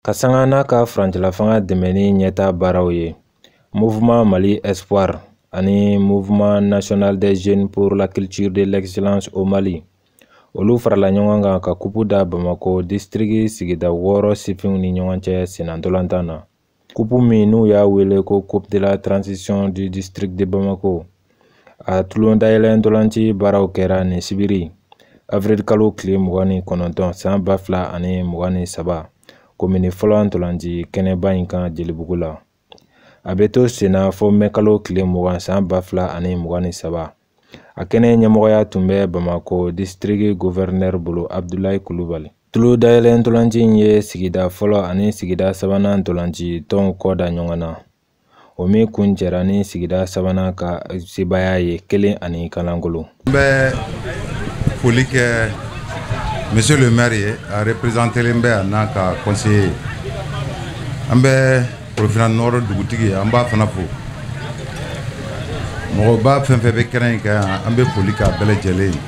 Ka sanga n'a ka furancɛlafanga dɛmɛni ɲɛtaa baaraw ye, Mouvement Mali Espoir ani Mouvement National des Jeunes pour la Culture de l'Excellence au Mali, olu farala ɲɔgɔn kan ka kupu da Bamakɔ district sigida 6 sifinw ni ɲɔgɔn cɛ sennantolatan na. Kupu min n'u y'a wele ko Coupe de la Transition du district de Bamako, a tulon dayɛlɛ ntolanci baaraw kɛra nin sibiri avril kalo tile 29 san 2023 komini fɔlɔ ntolanci kɛnɛba in kan Jelibugu la. A bɛ to senna fo mɛ kalo tile 20 san 2023. A kɛnɛ ɲɛmɔgɔya tun bɛ Bamakɔ district gouverneur bolo Abdoulaye Coulibaly. Tulu dayɛlɛ ntolanci in ye sigida fɔlɔ ani sigida sabanan ntolanci tɔnw kɔ da ɲɔgɔn na, o min kun cɛra ni sigida sabanan ka sebaaya ye 1-0. N bɛ foli kɛ monsieur le maire ye, a représentélen bɛ a n'a ka conseiller. An bɛ Korofina Nord dugutigi, an b'a fana fo. Mɔgɔba fɛn fɛn bɛ kɛnɛ in kan yan, an bɛ foli k'a bɛɛ lajɛlen ye.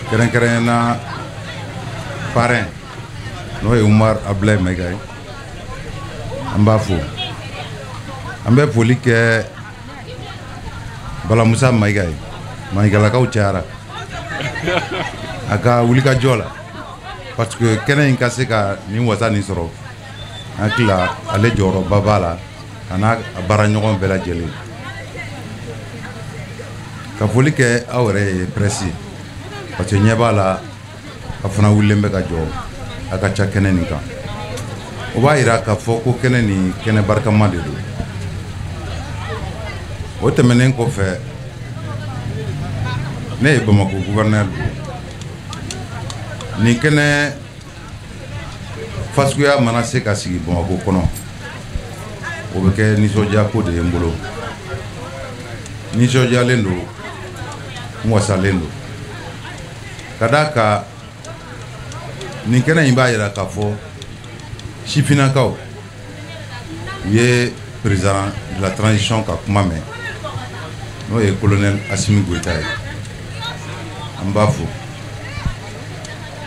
Kɛrɛnkɛrɛnnenya na parrain n'o ye Umar Abdoulaye Mayiga ye, an b'a fo. An bɛ foli kɛ Bala Musa Mayiga ye, Mayigalakaw cayara a ka wulikajɔ la, parce que kɛnɛ in ka se ka nin wasa nin sɔrɔ, an hakili la ale jɔyɔrɔba b'a la, a n'a baaraɲɔgɔn bɛɛ lajɛlen. Ka foli kɛ aw yɛrɛ ye presse, parce que ɲɛ b'a la a fana wulilen bɛ ka jɔ a ka ca kɛnɛ nin kan. O b'a yira k'a fɔ ko kɛnɛ nin kɛnɛ barikama de don. O tɛmɛnen kɔfɛ, ne ye Bamakɔ gouverneur don. Nin kɛnɛ fasuguya mana se ka sigi Bamakɔ kɔnɔ, o bɛ kɛ nisɔndiya ko de ye n bolo. Nisɔndiyalen don, n wasalen don. Ka d'a kan nin kɛnɛ in b'a yira k'a fɔ sifinnakaw u ye président de la transition ka kuma mɛn, n'o ye colonel Assimi Goïta ye. An b'a fo.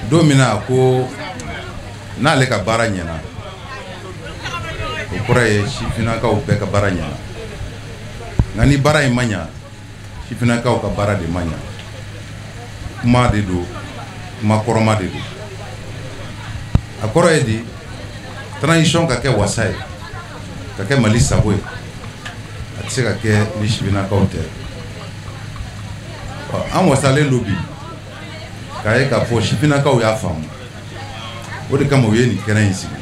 Don min na a ko n'ale ka baara ɲɛna, o kɔrɔ ye sifinnakaw bɛɛ ka baara ɲɛna. Nka ni baara in ma ɲa, sifinnakaw ka baara de ma ɲa. Kuma de don, kuma kɔrɔma de don. A kɔrɔ ye di, transition ka kɛ wasa ye, ka kɛ Mali sago ye, a tɛ se ka kɛ ni sifinnakaw tɛ. An wasalen don bi k'a ye k'a fɔ sifinnakaw y'a faamu. O de kama u ye nin kɛnɛ in sigi.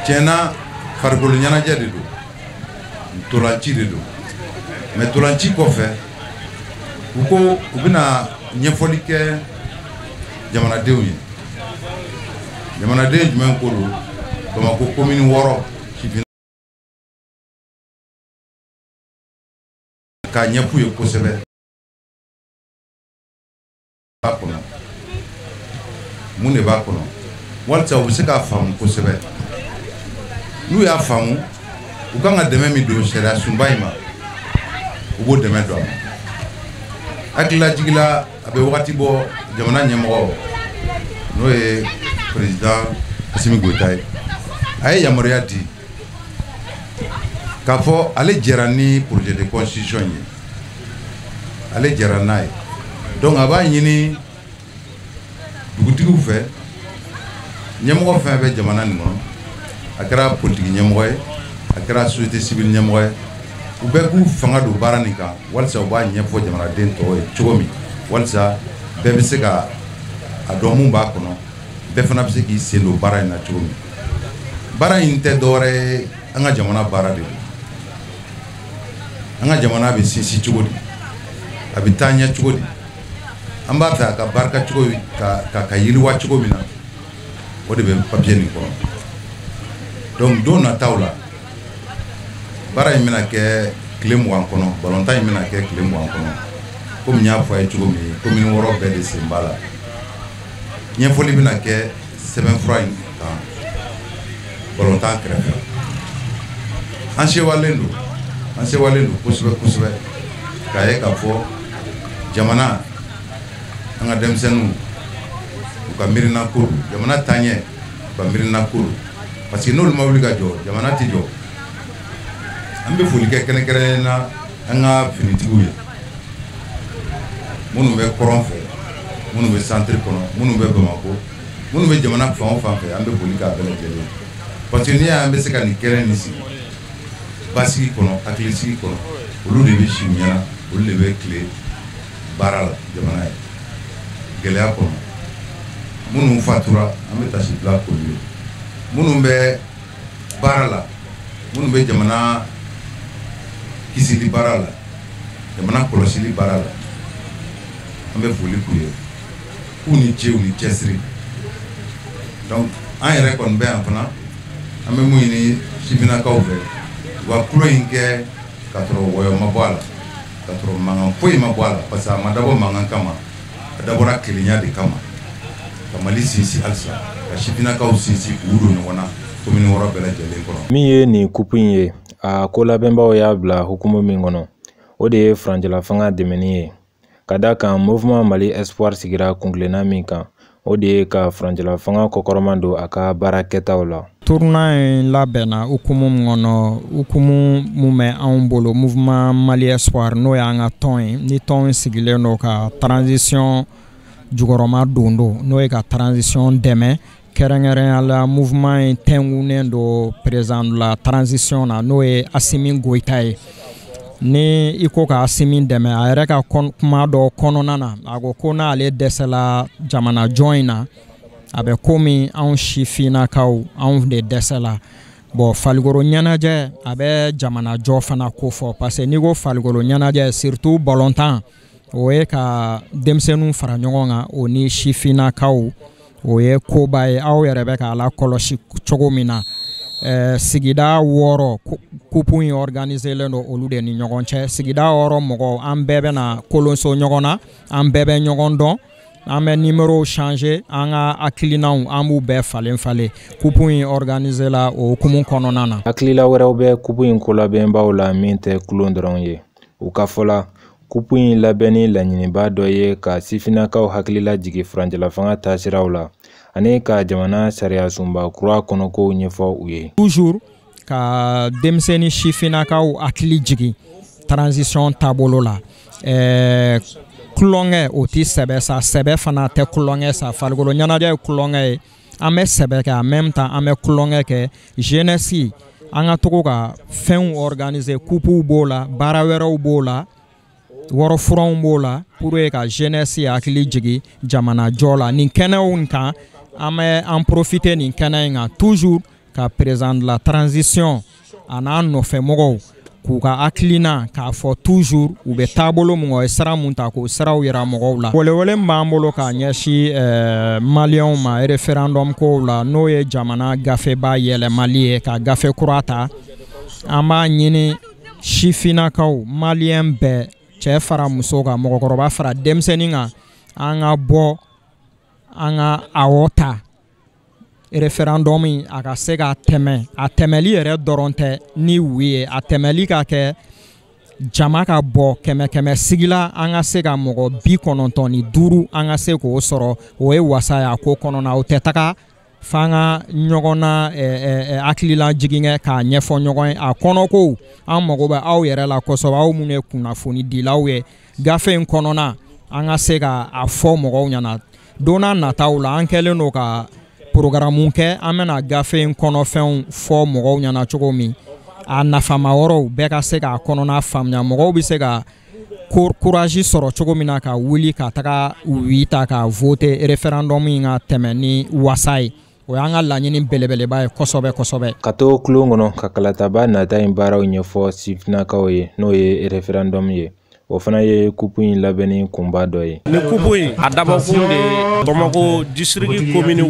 Tiɲɛna, farikolo ɲɛnajɛ de don, ntolanci de don. Mais ntolanci kɔfɛ, u ko u bɛna ɲɛfɔli kɛ jamanadenw ye. Jamanaden jumɛn ko don? Bamakɔ commune 6 sifin k'a ɲɛf'u ye kosɛbɛ. B'a kɔnɔ, mun de b'a kɔnɔ, walisa u bɛ se k'a faamu kosɛbɛ. N'u y'a faamu, u kan ka dɛmɛ min don sariya sunba in ma, u b'o dɛmɛ don a ma. Hakililajigila, a bɛ wagati bɔ, jamana ɲɛmɔgɔ n'o ye président Assimi Goïta ye, a ye yamaruya di k'a fɔ ale jɛra ni projet de constitution ye, ale jɛra n'a ye. Donc a b'a ɲini dugutigiw fɛ, ɲɛmɔgɔ fɛn bɛ jamana nin kɔnɔ, a kɛra politiki ɲɛmɔgɔ ye, a kɛra société civile ɲɛmɔgɔ ye, u bɛɛ k'u fanga don baara nin kan, walisa u b'a ɲɛfɔ jamanaden tɔw ye cogo min, walisa bɛɛ bɛ se ka a dɔn mun b'a kɔnɔ, bɛɛ fana bɛ se k'i sen don baara in na cogo min. Baara in tɛ dɔwɛrɛ ye, an ka jamana baara de don. An ka jamana bɛ sinsin cogo di, a bɛ taa ɲɛ cogo di, an b'a fɛ a ka barika cogo, ka yiriwa cogo min na, o de bɛ papier nin kɔnɔ. Donc don nataw la, baara in bɛna kɛ tile 20 kɔnɔ, balontan in bɛna kɛ tile 20 kɔnɔ. Komi n y'a fɔ a ye cogo min, commune 6 bɛɛ de sen b'a la. Ɲɛfɔli bɛna kɛ sɛbɛnfura in kan balontan kɛrɛfɛ. An sewalen don, an sewalen don kosɛbɛ kosɛbɛ, k'a ye k'a fɔ jamana, an ka denmisɛnninw u ka miirina ko don, jamana taaɲɛ, u ka miirina ko don, parce que n'olu ma wuli ka jɔ, jamana tɛ jɔ. An bɛ foli kɛ kɛrɛnkɛrɛnnen na an ka finitigiw ye, minnu bɛ kɔrɔn fɛ, minnu bɛ centre kɔnɔ, minnu bɛ Bamakɔ, minnu bɛ jamana fan o fan fɛ, an bɛ foli k'a bɛɛ lajɛlen, parce que n'i y'a ye an bɛ se ka nin kɛnɛ nin sigi basigi kɔnɔ, hakilisigi kɔnɔ, olu de bɛ si u ɲɛna, olu de bɛ tile baara la jamana ye gɛlɛya kɔnɔ. Minnu fatura, an bɛ tasibila k'olu ye, minnu bɛ baara la, minnu bɛ jamana kisili baara la, jamana kɔlɔsili baara la, an bɛ foli k'u ye, k'u ni ce, u ni cɛsiri. Donc an yɛrɛ kɔni bɛ yan fana, an bɛ mun ɲini sifinnakaw fɛ, u ka tulon in kɛ k'a sɔrɔ wɔyɔ ma bɔ a la, k'a sɔrɔ mankan foyi ma bɔ a la, parce que a ma dabɔ mankan kama, a dabɔra kelenya de kama, ka Mali sinsin halisa, ka sifinnakaw sinsin k'u don ɲɔgɔn na commune 6 bɛɛ lajɛlen kɔnɔ. Min ye nin kupu in ye, a ko labɛnbaw y'a bila hukumu min kɔnɔ, o de ye furancɛla fanga dɛmɛni ye, ka da kan Mouvement Mali Espoir sigira kuntilenna min kan, o de ye ka furancɛla fanga kɔkɔrɔma don a ka baara kɛtaw la. Tournoi in labɛnna hukumu min kɔnɔ, hukumu mun bɛ anw bolo Mouvement Mali Espoir, n'o y'an ka tɔn ye, ni tɔn in sigilen don ka transition jukɔrɔma don n'o ye ka transition dɛmɛ, kɛrɛnkɛrɛnya la mouvement in tɛnkunnen don président de la transition na, n'o ye Assimi Goïta ye. Ni i ko ka Assimi dɛmɛ, a yɛrɛ ka kuma dɔ kɔnɔna na, a ko ko n'ale dɛsɛla jamana jɔn in na, a bɛ komi anw sifinnakaw anw de dɛsɛla. Bon, farikolo ɲɛnajɛ a bɛ jamana jɔ fana ko fɔ, parce que n'i ko farikolo ɲɛnajɛ, surtout balontan, o ye ka denmisɛnninw fara ɲɔgɔn kan, o ni sifinnakaw, o ye koba ye. Aw yɛrɛ bɛ k'a la kɔlɔsi cogo min na, sigida 6 kupu in organiselen don olu de ni ɲɔgɔn cɛ. Sigida 6 mɔgɔw, an bɛɛ bɛ na kolonso ɲɔgɔn na, an bɛɛ bɛ ɲɔgɔn dɔn, an bɛ numéro changer, an ka hakilinaw an b'u bɛɛ falen falen. Kupu in organiser la o hukumu kɔnɔna na. Hakilila wɛrɛw bɛ kupu in kolabɛnbaw la min tɛ kulon dɔrɔn ye. U ka fɔ la, kupu in labɛnni laɲiniba dɔ ye ka sifinnakaw hakilila jigin furancɛla fanga taasiraw la, ani ka jamana sariyasunba kura kɔnɔkow ɲɛfɔ u ye. Toujours ka denmisɛnnin sifinnakaw hakili jigin transition taabolo la. Kulonkɛ o ti sɛbɛ sa, sɛbɛ fana tɛ kulonkɛ sa, farikolo ɲɛnajɛ ye kulonkɛ ye, an bɛ sɛbɛ kɛ en même temps an bɛ kulonkɛ kɛ. Jeunesse, an ka togo ka fɛnw organiser, kupuw b'o la, baara wɛrɛw b'o la, wɔrɔfuranw b'o la, pour ka jeunesse hakili jigin jamana jɔ la. Nin kɛnɛw kan, an bɛ an profiter nin kɛnɛ in kan toujours ka président de la transition a n'a nɔfɛmɔgɔw k'u ka hakilina k'a fɔ toujours u bɛ taabolo mun kɔ, ye sira mun ta, k'o siraw yira mɔgɔw la. Welewele min b'an bolo k'a ɲɛsin maliyɛnw ma référendum kow la, n'o ye jamana gafeba yɛlɛmali ye ka gafe kura ta, an b'a ɲini sifinnakaw, maliyɛn bɛɛ, cɛ fara muso kan, mɔgɔkɔrɔba fara denmisɛnnin kan, an ka bɔ an ka awɔ ta référendum in a ka se ka tɛmɛ. A tɛmɛli yɛrɛ dɔrɔn tɛ ni oui ye, a tɛmɛli ka kɛ jama ka bɔ 100 sigi la, an ka se ka mɔgɔ 95 an ka se k'o sɔrɔ, o ye wasa ye a ko kɔnɔna. O tɛ taga f'an ka ɲɔgɔn na hakilila jigin kɛ k'a ɲɛfɔ ɲɔgɔn ye a kɔnɔko. An mago bɛ aw yɛrɛ la kosɛbɛ, aw minnu ye kunnafonidilaw ye, gafe in kɔnɔna an ka se ka a fɔ mɔgɔw ɲɛna. Don n'a nataw la, an kɛlen don ka programme kɛ, an bɛna gafe in kɔnɔfɛnw fɔ mɔgɔw ɲɛna cogo min, a nafama yɔrɔw bɛɛ ka se k'a kɔnɔna faamuya, mɔgɔw bɛ se ka courage sɔrɔ cogo min na ka wuli ka taga oui ta ka voter référendum in ka tɛmɛ ni wasa ye. O y'an ka laɲini belebeleba ye kosɛbɛ kosɛbɛ. Ka to kulon kɔnɔ ka kalataba nata in baaraw ɲɛfɔ sifinnakaw ye, n'o ye référendum ye, o fana ye kupu in labɛnni kunba dɔ ye. Ni kupu in a dabɔkun de ye Bamakɔ district commune 6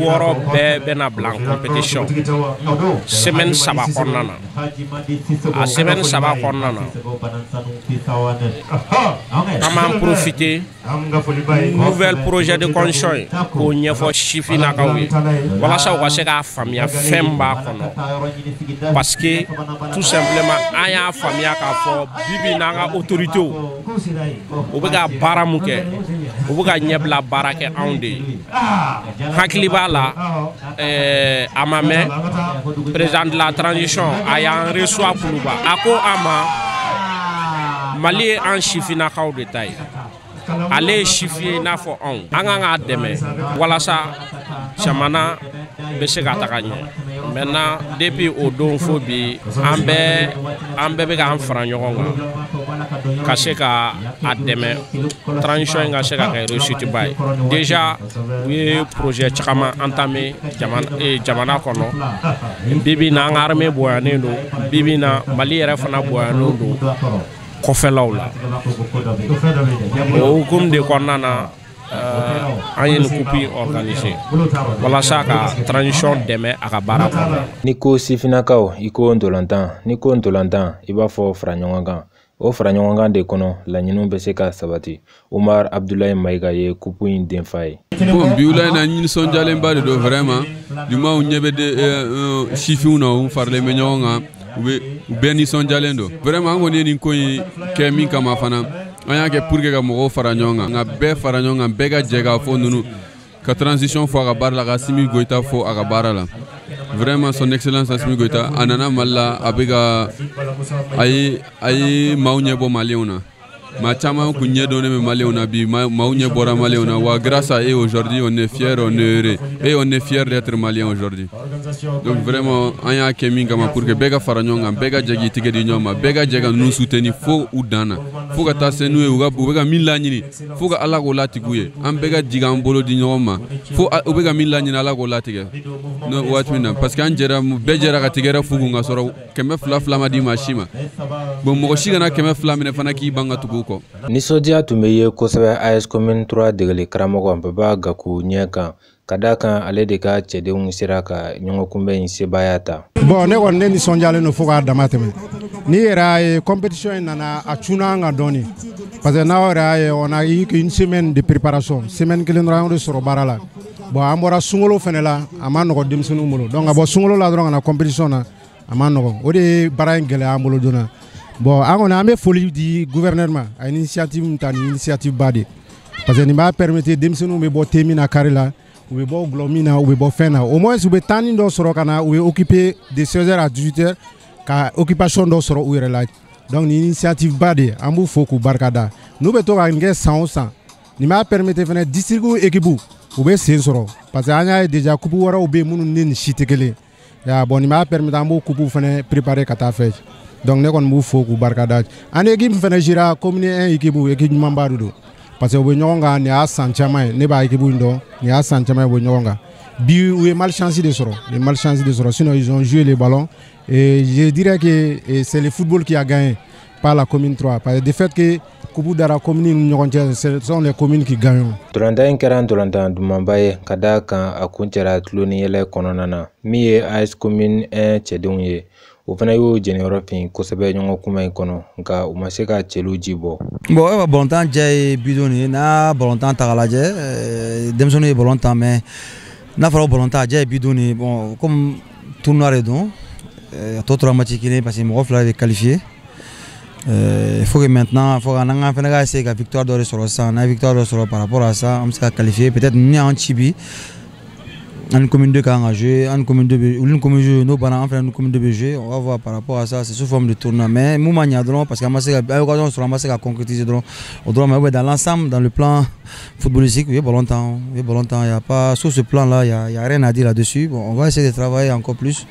bɛɛ bɛna bila en compétition semaine 3 kɔnɔna na. A semaine 3 kɔnɔna na, an b'an profiter nouvelle projet de constitution ye k'o ɲɛfɔ sifinnakaw ye, walasa u ka se k'a faamuya fɛn b'a kɔnɔ, parce que tout simplement an y'a faamuya k'a fɔ bi bi n'an ka autorités U bɛ ka baara mun kɛ, u bɛ ka ɲɛbila baara kɛ anw de ye. Hakili b'a la, a ma mɛn, président de la transition a y'an reçoit Kuluba. A ko an ma, Mali ye an sifinnakaw de ta ye. Ale ye sifin ye i n'a fɔ anw. An kan k'a dɛmɛ walasa jamana bɛ se ka taga ɲɛ. Maintenant, depuis o don fo bi, an bɛɛ bɛ k'an fara ɲɔgɔn kan ka se ka a dɛmɛ, transition in ka se ka kɛ réussite ba ye. Déjà, u ye projet caman entamé jamana kɔnɔ. Bi bi in na, an ka armée bonyanen don. Bi bi in na, Mali yɛrɛ fana bonyanen don kɔfɛlaw la. O hukumu de kɔnɔna na, an ye nin coupe organiser walasa ka transition dɛmɛ a ka baara kɔnɔ. N'i ko sifinnakaw, i ko ntolantan. N'i ko ntolantan, i b'a fɔ fara ɲɔgɔn kan. O fara ɲɔgɔn kan de kɔnɔ, laɲiniw bɛ se ka sabati. Umar Abdulayi Mayiga ye kupu in denfa ye. Bon, bi wula in na, nisɔndiyalenba de don vraiment. Jumaw ɲɛ bɛ de sifinw na, u faralen bɛ ɲɔgɔn kan, u bɛ u bɛɛ nisɔndiyalen don vraiment. An kɔni ye nin ko in kɛ min kama fana, an y'a kɛ pour que ka mɔgɔw fara ɲɔgɔn kan, nka bɛɛ fara ɲɔgɔn kan, bɛɛ ka jɛ k'a fɔ ninnu ka transition fɔ a ka baara la, ka Assimi Goïta fɔ a ka baara la. Vraiment, son excellence Assimi Goïta, a nana Mali la, a bɛ ka a ye maaw ɲɛbɔ maliyɛnw na. Maa caman kun ɲɛ dɔnnen bɛ maliyɛnw na, bi maaw ɲɛ bɔra maliyɛnw na wa. Grâce à eux, aujourd'hui on est fier, on est heureux et on est fier d'être malien aujourd'hui. Donc vraiment, an y'a kɛ min kama, pour que bɛɛ ka fara ɲɔgɔn kan, bɛɛ ka jɛ k'i tigɛ di ɲɔgɔn ma, bɛɛ ka jɛ ka ninnu soutenir fo u dan na, fo ka taa se n'u ye u ka u bɛ ka min laɲini, fo ka Ala k'o latigɛ u ye. An bɛɛ ka jigin an bolo di ɲɔgɔn ma fo u bɛ ka min laɲini, Ala k'o latigɛ n'o waati min na, parce que an jɛra, bɛɛ jɛra ka tigɛrɛ fu kun ka sɔrɔ 200 200 ma di maa si ma. Bon, mɔgɔ si kana 200 minɛ fana k'i ban ka tugu u kɔ. Nisɔndiya tun bɛ ye kosɛbɛ AS Commune 3 degeli karamɔgɔ Baba Gaku ɲɛ kan, ka d'a kan ale de ka cɛdenw sera ka ɲɔgɔnkunbɛn in sebaaya ta. Bon, ne kɔni, ne nisɔndiyalen don fo k'a dama tɛmɛ. N'i yɛrɛ y'a ye, compétition in nana a cunna an kan dɔɔni, parce que n'aw yɛrɛ y'a ye, on a eu qu'une semaine de préparation, semaine kelen dɔrɔn an y'o de sɔrɔ baara la. Bon, an bɔra sunkalo fɛnɛ la, a ma nɔgɔ denmisɛnninw bolo. Donc ka bɔ sunkalo la dɔrɔn ka na compétition na, a ma nɔgɔ. O de ye baara in gɛlɛya an bolo joona. Bon, an kɔni, an bɛ foli di gouverneur ma, a ye initiative min ta, nin initiative ba de, parce que nin b'a permettre denmisɛnninw bɛ bɔ thé min na kari la, u bɛ bɔ gulɔ min na, u bɛ bɔ fɛn na, au moins u bɛ temps dɔ sɔrɔ ka na, u bɛ occuper de 16h à 18h, ka occupation dɔ sɔrɔ u yɛrɛ la. Donc nin initiative ba de, an b'u fo k'u barikada. N'u bɛ to ka nin kɛ san o san, nin b'a permettre fɛnɛ district équipe u bɛ sen sɔrɔ, parce que an y'a ye déjà, coupe wɛrɛw bɛ yen minnu ni nin si tɛ kelen ya. Bon, nin b'a permettre an b'o coupe fɛnɛ préparer ka taa fɛ. Donc ne kɔni b'u fo k'u barikada. An ni équipe fɛnɛ sera commune 1 équipe, équipe ɲumanba de don, parce que u bɛ ɲɔgɔn kan. Nin y'a san caman ye ne b'a équipe in dɔn, nin y'a san caman ye u bɛ ɲɔgɔn kan. Bi, u ye malchance de sɔrɔ, u ye malchance de sɔrɔ, sinon ils ont joué les ballons et je dirais que c'est le football qui a gagné, pas la commune 3, parce que du fait que coupe dara commune ni ɲɔgɔn cɛ, ce sont les communes qui gagnent. Ntolantan in kɛra ntolantan dumanba ye, ka d'a kan a kun cɛra tulo ni yɛlɛ kɔnɔna na. Min ye AS Commune 1 cɛdenw ye, o fana y'o jɛniyɔrɔ fin kosɛbɛ ɲɔgɔn kunbɛn in kɔnɔ, nka u ma se ka cɛlu ji bɔ. Bon, e ka balontan jɛ ye bidon de ye. N'a balontan ta k'a lajɛ, denmisɛnninw ye balon tan, mais n'a fɔra ko balontan a jɛ ye bidon de ye. Bon, comme tournoi de don, a tɔ tora match kelen, parce que mɔgɔ fila de bɛ qualifié. Il faut que maintenant, faut qu'an ka fana ka essayer ka victoire dɔ de sɔrɔ sisan. N'an ye victoire dɔ sɔrɔ par rapport à ça, an bɛ se ka qualifier peut-être. Ni y'an ci bi, an ni commune 2 kan ka jouer, an ni commune 2 bɛ, olu ni commune jouer, n'o banna, an fana ni commune 2 bɛ jouer. On va voir par rapport à ça, c'est sous forme de tournoi. Mais mun ma ɲa dɔrɔn, parce que an ma se ka an ye occasion sɔrɔ, an ma se ka concrétiser dɔrɔn, o dɔrɔn. Mais dans l'ensemble, dans le plan footballistique, u ye ballon tan, u ye ballon tan. Il y a pas, sur ce plan là, il y a rien à dire là-dessus. Bon, on va essayer de travailler encore plus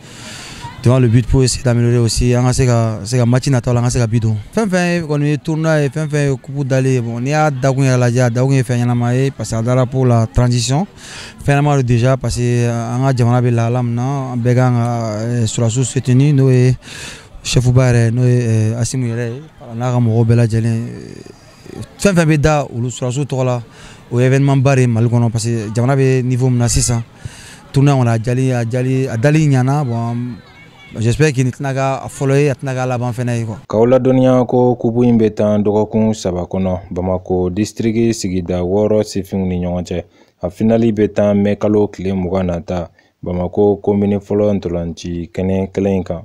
devant le but pour essayer d'améliorer aussi, an ka se ka match nataw la, an ka se ka but don. Fɛn fɛn kɔni ye tournoi ye, fɛn fɛn ye coupe dalen ye, bon, n'i y'a dakun yɛrɛ lajɛ, a dakun ye fɛn ɲɛnama ye, parce que a dara pour la transition, fɛn ɲɛnama don déjà, parce que an ka jamana bɛ lahala min na, an bɛɛ kan ka sɔrɔdasiw soutenir, n'o ye chef ba yɛrɛ, n'o ye Assimi yɛrɛ ye, n'a ka mɔgɔw bɛɛ lajɛlen. Fɛn fɛn bɛ da olu sɔrɔdasiw tɔgɔ la, o ye événement ba de ye Mali kɔnɔ, parce que jamana bɛ niveau min na sisan, tournoi kɔni, a jali a jali a dali ɲɛna. Bon, j'espère que nin tɛna k'a fɔlɔ ye, a tɛna k'a laban fɛnɛ ye quoi. K'aw ladɔnniya ko kupu in bɛ tan dɔgɔkun 3 kɔnɔ Bamako district sigida 6 sifinw ni ɲɔgɔn cɛ. A finali bɛ tan mɛ kalo tile 20 nata, Bamako komini fɔlɔ ntolanci kɛnɛ kelen in kan.